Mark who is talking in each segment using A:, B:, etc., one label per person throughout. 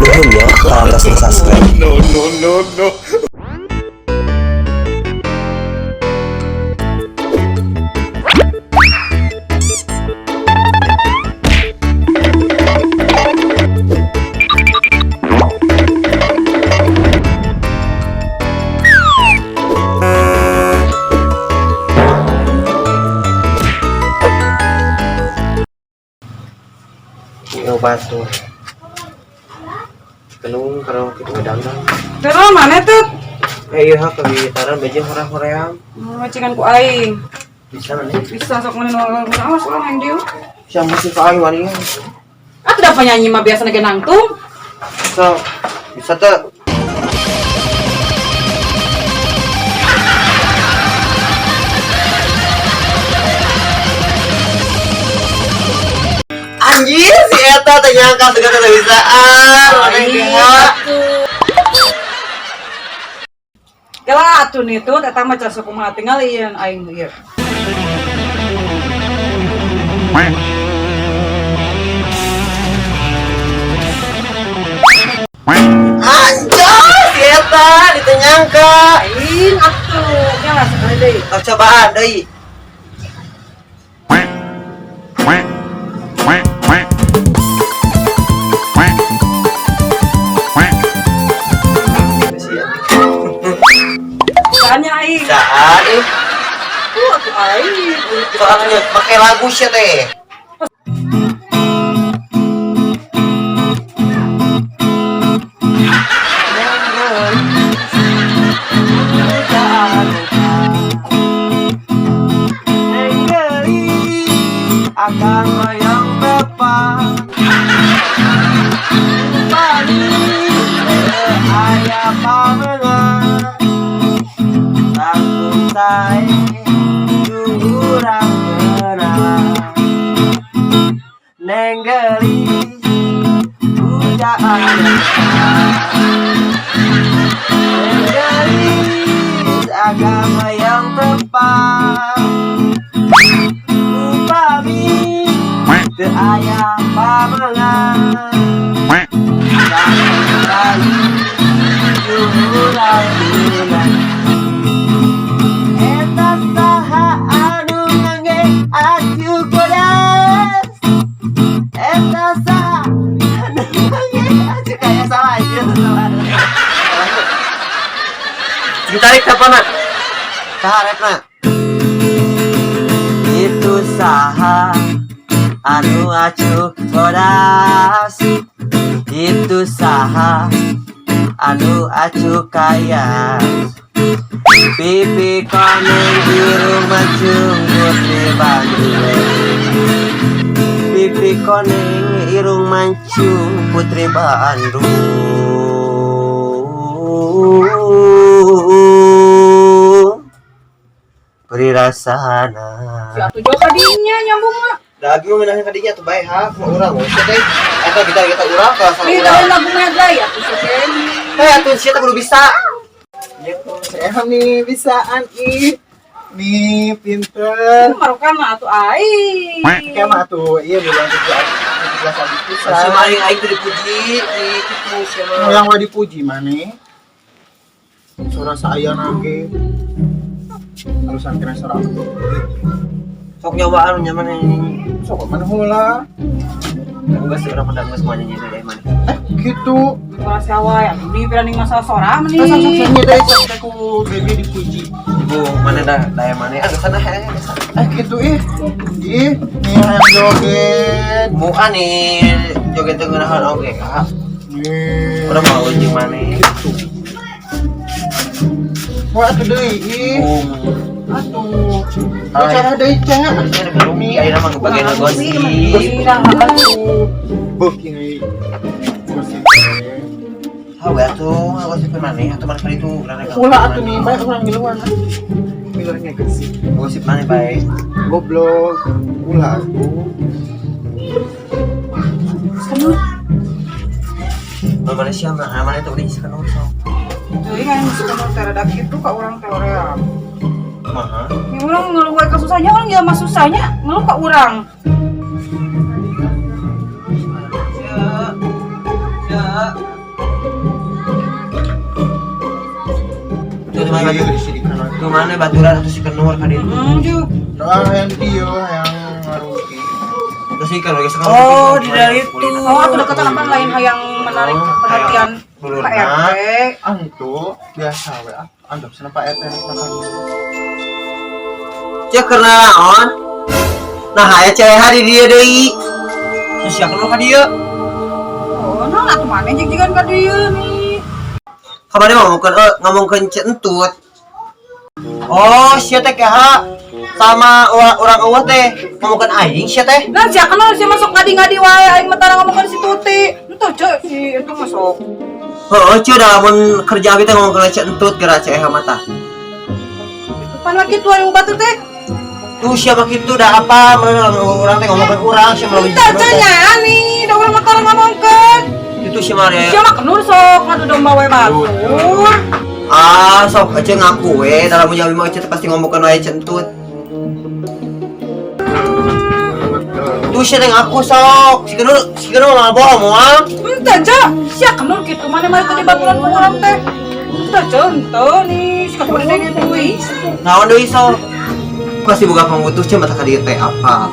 A: Nuhun ya parantos subscribe.
B: No, no, no, no.
A: Yo batu. Kenung kalau kita ngedangdang.
C: Pero mana tuh?
A: Eh iya kebitaran beje horang-hoream.
C: Macingan ku aing.
A: Bisa mana?
C: Bisa sok mana nol awas ulang yang dieu.
A: Bisa musik ka aing wani.
C: Ah tidak penyanyi mah biasa ge nangtung.
A: So, bisa tuh. Anjir si eta teh nyangka segala teh bisaan. Maneh kumaha?
C: Kela atuh nih tuh eta mah cara sok kumaha tinggal ieu aing ieu.
A: Anjir si eta diteu nyangka.
C: Aing atuh nya lah sekali deui.
A: Tos cobaan deui.
C: Bisanya aing.
A: Bisaan ih.
C: Tuh atuh aing.
A: Soalnya pakai lagu sih teh. Akan mayang tepat ayah pamengan tanggung sae jurang kenang neng gelis pujaan neng gelis agama yang tepat upami teu aya pamengan tanggung sae jurang kenang. Eta saha anu ngangge acu kodas. Eta saha anu ngangge acu kayak salah aja salah. Ditarik kapana? Tarekna. Itu saha anu acu kodas. Itu saha anu acu kayas. Pipi koneng biru macung putri Bandung. Pipi koneng irung mancung putri Bandung. Beri rasana.
C: Si atuh jauh kadinya nyambung mah.
A: Daging menangnya kadinya tuh bae ha, kumaha urang we teh. Eta kita kita urang ka salah
C: Ih,
A: urang.
C: lagu mah ya atuh si.
A: Hei atuh sia teh kudu bisa.
B: Saya nih bisaan ih. Nih pinter.
C: Marokan mah atuh aing.
B: Kayak mah tuh iya bulan 17 Agustus.
A: Si maling aing teh dipuji di kitu sia mah.
B: Yang wa dipuji maneh. Suara saya nage. Halusan kena suara aku.
A: Sok nyobaan nyaman ini.
B: Sok mana heula.
A: Geus urang pada geus mau nyanyi deui mana.
B: Eh gitu.
C: Suara siawa ya atuh nih pira ning masalah sora meni.
B: Terus sok nyanyi deh sok teh ku baby dipuji.
A: Ibu mana dah daya mana? Ah sana heh.
B: Eh gitu ih. Ih, nih yang joget.
A: Bukan nih joget teu ngeunaheun oge kak.
B: Nih.
A: Urang mau jeung maneh.
B: Gitu. Wah, atuh deui ih. Atuh. Bicara deui cah.
A: Ini ayeuna mah bagian gosip.
B: Atuh. Beuking euy. Gosip.
A: Hawe atuh ngagosipkeun maneh atuh maneh itu urang rek.
B: Ulah atuh nih, bae urang miluan. Miluannya gosip.
A: Gosip maneh bae.
B: Goblok. Ulah atuh.
A: Mun maneh sia mah maneh teh udah geus sok.
C: Jadi kan suka mau terada kitu ka urang teh hoream.
A: Kumaha?
C: Ini urang ngeluh wae kasusahnya urang jelema susahnya ngeluh ka urang.
A: Ya. Ya. Mana Gimana baturan atau si kenur ka ditu.
C: Heeh, juk.
B: Doa hayang dieu hayang ngaruki.
A: Terus si kenur geus
D: Oh, di dari itu.
C: Oh, atuh deketan apa lain hayang menarik
A: Oh,
C: perhatian
A: hayang dulurna.
C: Pak RT.
B: Antu biasa we ah. Anggap sana Pak RT makan.
A: Cek karena naon? Nah, aya cewek di dieu deui. Si sia kenur ka dieu.
C: Oh, nah atuh maneh jig-jigan ka dieu nih.
A: Kamari mah ngomongkeun ngomongkeun Ceu Entut. Oh, sia teh keha sama orang eueuh teh ngomongkeun aing sia teh.
C: Nah, sia kenal sia masuk ngadi-ngadi wae aing mah tara ngomongkeun si Tuti. Entah cek si itu masuk.
A: Heeh, Ceu da mun kerja abi teh ngomongkeun Ceu Entut geura Ceu Eha mah tah.
C: Pan lagi tuh aing batur teh.
A: Tuh sia mah kitu da apa mun urang teh ngomongkeun urang sia mah
C: Entah cek nya nih, da urang mah tara ngomongkeun.
A: Itu sia mah re.
C: Sia mah kenur sok ngadu domba wae batur.
A: Ah, sok aja ngaku we dalam mun mah Ceu teh pasti ngomongkeun wae Ceu Entut. Tuh sia teh ngaku sok. Si kenur mah bohong moal.
C: Entah cek, sia kenur kitu maneh mah tadi baturan ku urang teh. Entah cek, entah nih, si kabar deui deui.
A: Naon deui sok? Pasti boga pangbutuh cia mata ka dieu teh apa?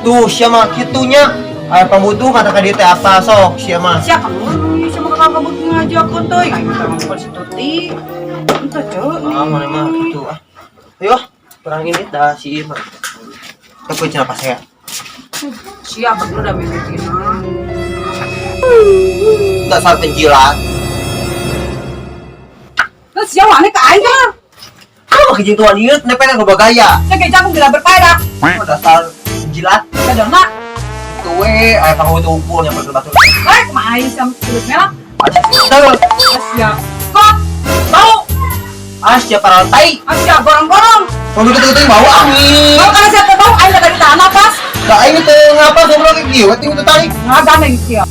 A: Tuh sia mah kitunya. Aya pambutuh mata ka dieu teh apa sok sia mah.
C: Sia kenur nih, sia mah kakak ngajakeun teuing aing mah tara ngomongkeun si Tuti. Entah cek nih.
A: Ah, mana mah kitu ah. Ayo, perang ini dah si ieu mah. Tapi cenah pas ya.
C: Sia kenur da mimitina.
A: Dasar penjilat.
C: Terus sia wani ka aing kan?
A: Ah, mah kijing tuan ieu nepel loba gaya.
C: Sia ge jagung tidak berfaedah.
A: Oh, dasar penjilat.
C: Kadangna,
A: Itu we aya pangbutuh unggul yang batur.
C: eh kumaha aing sia kulit merah.
A: Aduh,
C: Asia kok bau,
A: ah sia parantai.
C: Asia gorong-gorong.
A: Mau gitu-gitu bau angin.
C: Bau karena siapa bau aing tadi tahan napas.
A: Lah aing teu ngapa goblok kieu we teu tarik.
C: Ngaganeng sia.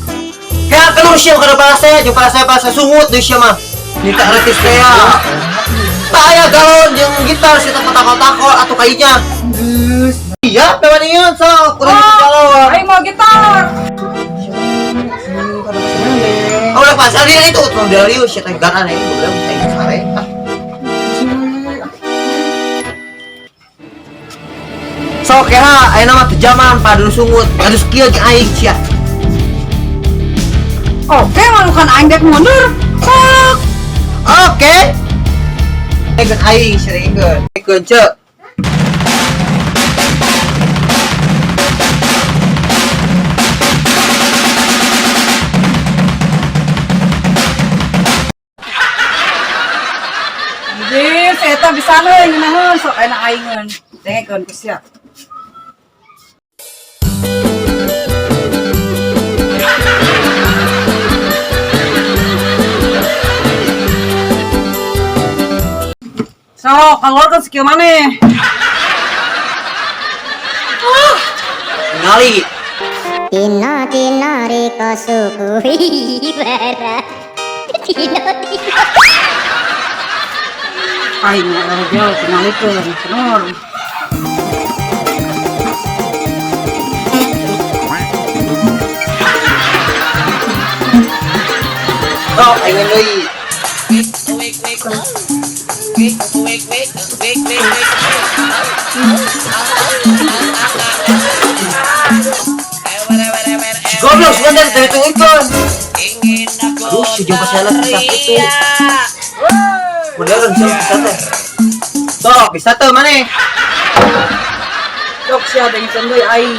A: Kayak kenur sia kana parasa, jeung parasa sungut deui sia mah. Minta retis teh ya. Tak aya galon jeung gitar sia teh takol-takol atuh kainya. Iya, dewan ieu sok urang
C: Oh,
A: galon.
C: aing mau gitar.
A: Oh, udah pasar dia itu tuh dari sia teh garan aing goblok aing sare. Ah. Sok ya, ayeuna mah teu jaman padul sungut, adu skill jeung aing sia.
C: Oke, malukan aing dek mundur. Sok.
A: Oke. Ekeun aing sia ekeun. Ekeun ceu.
C: Jadi, si eta bisa leuy ngeunaheun sok enak aingeun. Dengekeun ku sia. Sok, keluarkan skill maneh.
A: Ngali.
E: Dina dina reka suku bara. Dina dina.
C: Aing mah rejel tingalikeun kenur.
A: Sok aing deui. Si goblok sebentar dari tunggukeun. Aduh, si jompa sana bisa itu. Modern bisa bisa teh. Sok, bisa teh maneh.
C: Sok sia dengekeun deui aing.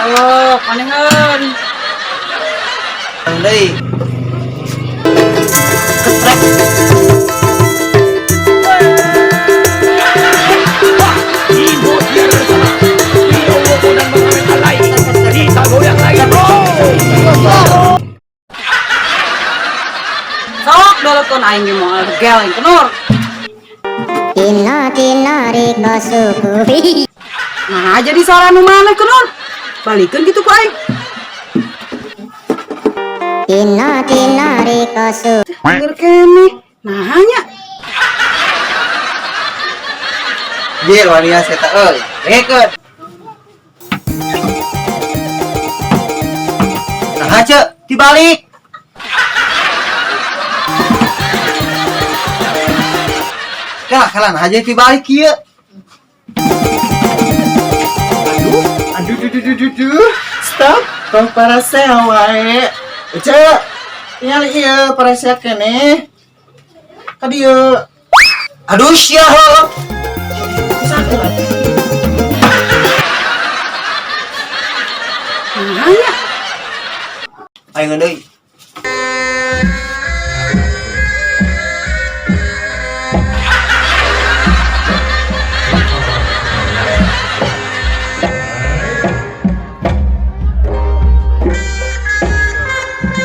C: Oh, manehan.
A: Deui. Ketrek.
C: Sok dolokeun aing ge moal geleng kenur.
E: Dina dina reka suku.
C: Nah, jadi salah nu maneh kenur. Balikeun kitu ku aing.
E: Dina dina reka suku.
C: Bener kene. Nah nya.
A: Ye wanian sia teh euy. Dengekeun. Nah, cek dibalik. Kalah kalah nah aja dibalik kieu.
B: Aduh, aduh, aduh, aduh, aduh. Stop, tong parasea wae. Ece, tinggal ieu parasea keneh. Ka dieu.
A: Aduh sia heuh.
C: Nah nya.
A: Ayo deui.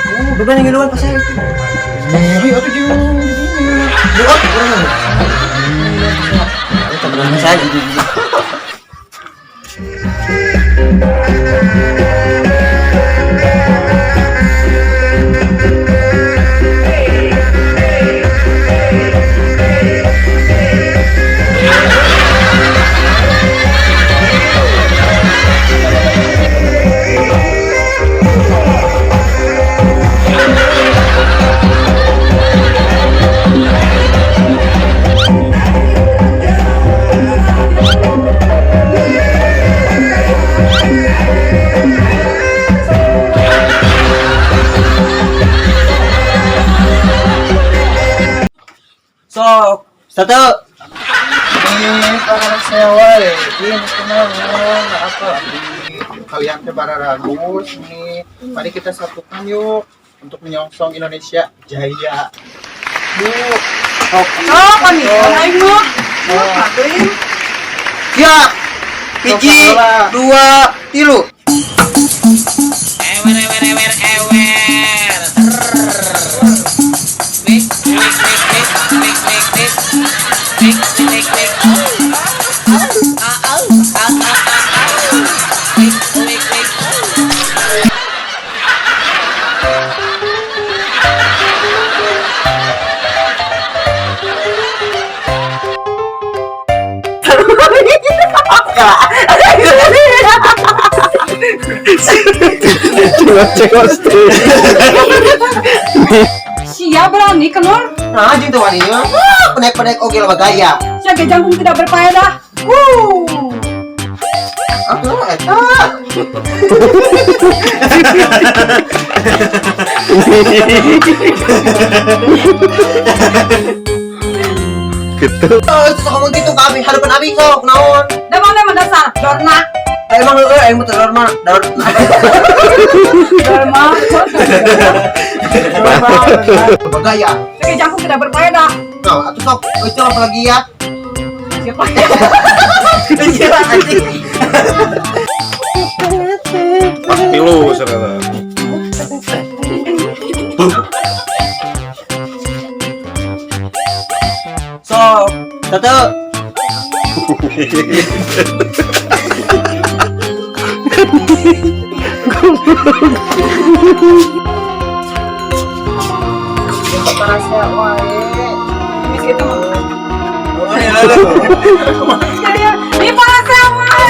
A: Oh, beban yang ngiluan pas saya itu.
B: Ayo atuh jeung di dinya.
A: Buat kurang. Temen saya gitu. Sok, satu.
B: Ini parasea wae. Ini kunaon apa? Kalian teh bararagus nih. Mari kita satukan yuk untuk menyongsong Indonesia jaya. Yuk.
A: Sok.
C: Sok ani aing mah. Atuh.
A: Siap. 1, 2, 3.
D: Ewer ewer ewer ewer. Wik wik wik wik wik wik wik wik wik wik. Ah ah ah ah ah. Wik wik wik.
C: Sia berani kenur.
A: Nah, anjing tuh waninya. Wah, pendek-pendek oge loba gaya.
C: Sia ge jangkung tidak berfaedah.
A: Atuh eta.
F: Gitu.
A: Oh, itu sok ngomong gitu ke abi, hadapan abi sok naon.
C: Da mana mah dasar dorna.
A: Eh, emang heueuh aing mah teu dorma, daur.
C: Dorma.
A: Loba gaya.
C: Sia ge jangkung tidak berfaedah.
A: Nah, atuh sok itu apa lagi ya?
C: Siapa?
A: Iya, anjing.
F: Pilu saudara.
A: Sok, satu.
B: Parasea wae.
C: Geus kitu mah.
A: Oh, ini lalu.
C: Jadi di parasea wae.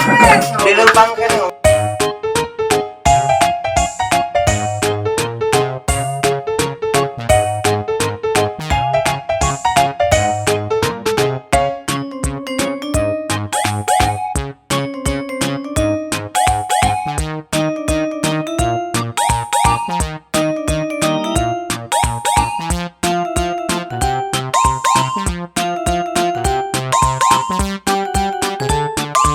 A: Di lempang kene.